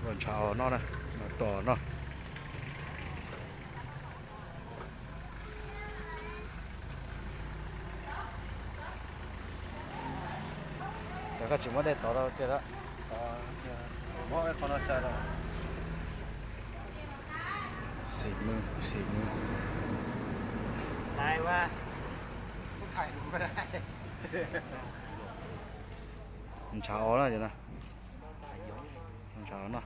Ntshav os noj na, tua os noj. Ces koj tsis muab dej tov rau kiag lawm. Xim mws, xim mws. Ntshav os na, ntshav os noj.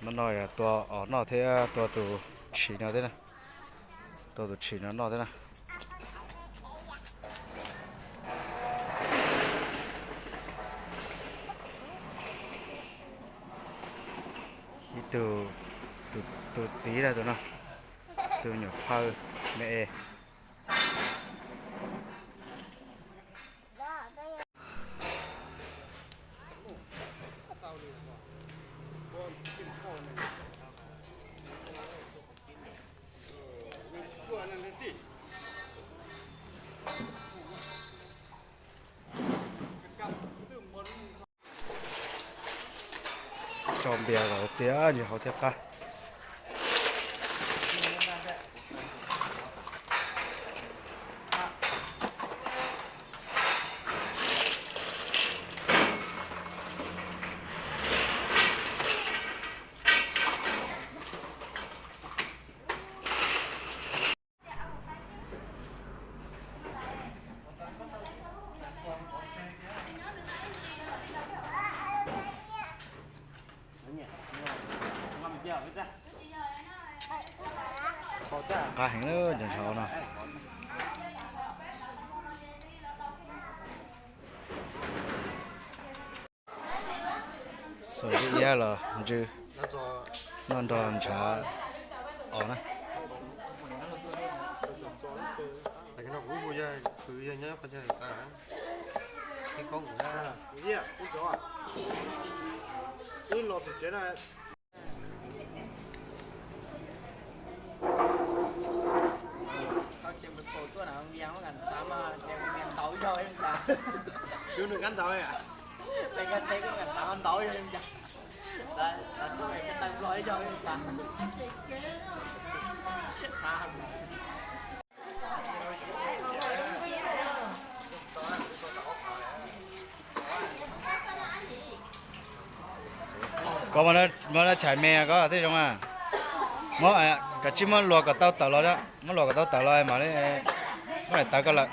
No no yog tua os noj thiab tua tus tshis no thiab na. Tua tus tshis no noj thiab na. Ib tug, tus txiv na tus no, tus nyuam phawj me es. Tso npias los txias ntsis hauv thiab qab. Qab heev lawm cov ntshav no. Xuas ib iab los ntsw noj nrog ntshav os na. Koj muab dab tshais me koj thiaj zoo a. Muab, kav tsij muab luas kom tau tawm los, muab luas kom tau tawm los mam li, muab daim tawv koj lawm.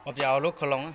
Ua pia lub kho loo.